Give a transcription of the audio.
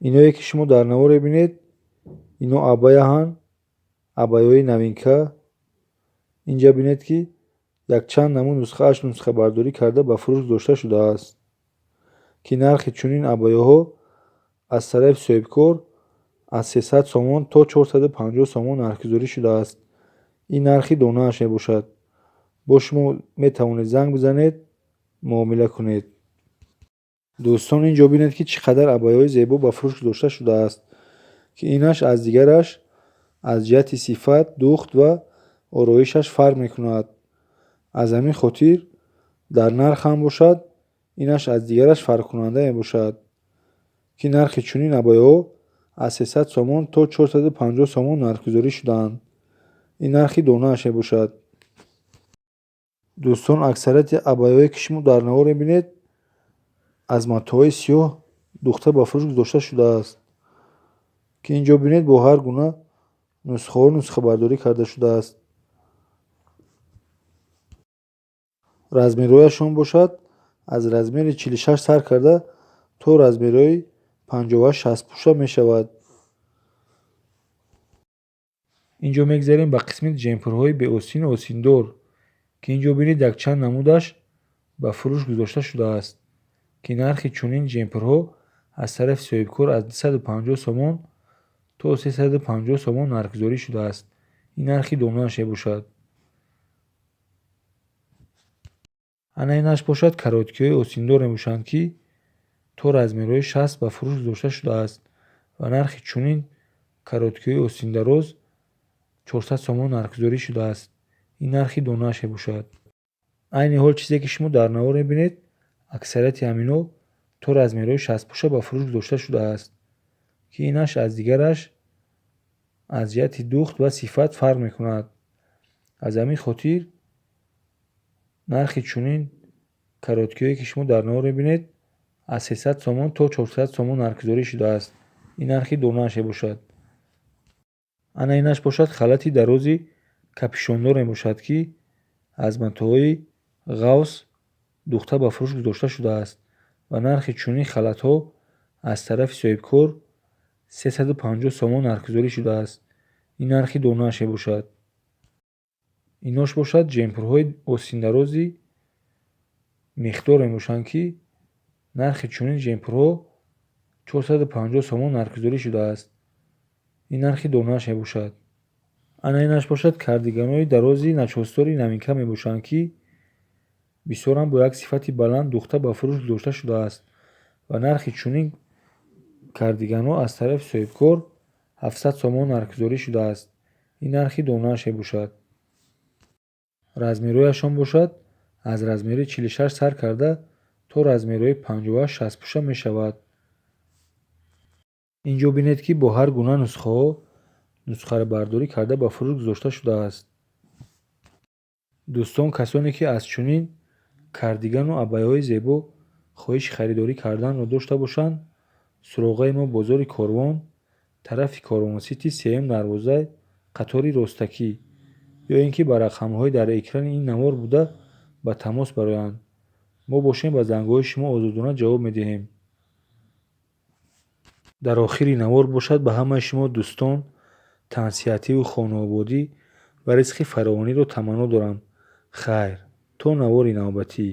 Иное ки шумо дар навор мебинед, ино абаяҳанд, абайҳои новинка. Инҷа бинед, ки якчанд намуд нусхааш нусхабардорӣ карда ба фурӯш гузошта шудааст, ки нархи чунин абайҳо аз тарафи соҳибкор аз 300 сомон то 450 сомон нархгузорӣ шудааст. Ин нархи донааш мебошад. Бо шумо метавонед занг бизанед, муомила кунед. Дӯстон, инҷо бинед, ки чӣ қадар абайҳои зебо ба фурӯш гузошта шудааст, ки инаш аз дигараш аз ҷиҳати сифат, духт ва ороишаш фарқ мекунад. Аз ҳамин хотир дар нарх ҳам бошад, инаш аз дигараш фарқкунанда мебошад, ки нархи чунин абайҳо аз 300 сомон то 450 сомон нархгузорӣ шудаанд. Ин нархи донааш мебошад. Дӯстон, аксарияти абайҳое, ки шумо дар навор мебинед, аз матоъҳои сиёҳ духта ба фурӯш гузошта шудааст, ки инҷо бинед, бо ҳар гуна нусхаҳо нусхабардорӣ карда шудааст. Размерҳояшон бошад, аз размери 46 сар карда то размерҳои 58, 60 пӯша мешавад. Инҷо мегзарем ба қисми ҷемперҳои беосину осиндор, ки инҷо бинед, якчанд намудаш ба фурӯш гузошта шудааст, ки нархи чунин ҷемперҳо аз тарафи соҳибкор аз 250 сомон то 350 сомон нархгузорӣ шудааст. Ин нархи донааш мебошад. Ана инаш бошад, кароткиҳои осиндор мебошанд, ки то размерҳои 60 ба фурӯш гузошта шудааст ва нархи чунин кароткиҳои осиндароз 400 сомон нархгузорӣ шудааст. Ин нархи донааш мебошад. Айни ҳол чизе, ки шумо дар навор мебинед, аксарияти ҳамино то размерҳои 60 пӯша ба фурӯш гузошта шудааст, ки инаш аз дигараш аз ҷиҳати духт ва сифат фарқ мекунад. Аз ҳамин хотир нархи чунин кароткиҳое, ки шумо дар навор мебинед, аз 300 сомон то 400 сомон нархгузорӣ шудааст. Ин нархи донааш мебошад. Ана инаш бошад, халати дарози капюшондор мебошад, ки аз матоъҳои ғавс духта ба фурӯш гузошта шудааст ва нархи чунин халатҳо аз тарафи соҳибкор 350 сомон нархгузорӣ шудааст. Ин нархи донааш мебошад. Инош бошад, ҷемперҳои осиндарози миқдор мебошанд, ки нархи чунин ҷемперҳо 450 сомон нархгузорӣ шудааст. Ин нархи донааш мебошад. Ана инаш бошад, кардиганҳои дарози начостори новинка мебошанд, ки бисёрам бо як сифати баланд духта ба фурӯш гузошта шудааст ва нархи чунин кардиганҳо аз тарафи соҳибкор 700 сомон нархгузорӣ шудааст. Ин нархи донааш мебошад. Размерҳояшон бошад, аз размери 46 сар карда то размерҳои 58, 60 пӯша мешавад. Инҷо бинед, ки бо ҳар гуна нусхаҳо нусхабардорӣ карда ба фурӯш гузошта шудааст. Дӯстон, касоне, ки аз чунин кардигану абайҳои зебо хоҳиши харидорӣ карданро дошта бошанд, суроғаи мо бозори Корвон, тарафи Корвонсити, сеюм дарвоза, қатори ростакӣ, ё ин ки ба рақамҳои дар экрани ин навор буда ба тамос бароянд. Мо бошем, ба зангҳои шумо озодона ҷавоб медиҳем. Дар охири навор бошад, ба ҳамаи шумо дӯстон тансиҳативу хонаободӣ ва ризқи фаровониро таманно дорам. Хайр, то навори навбатӣ.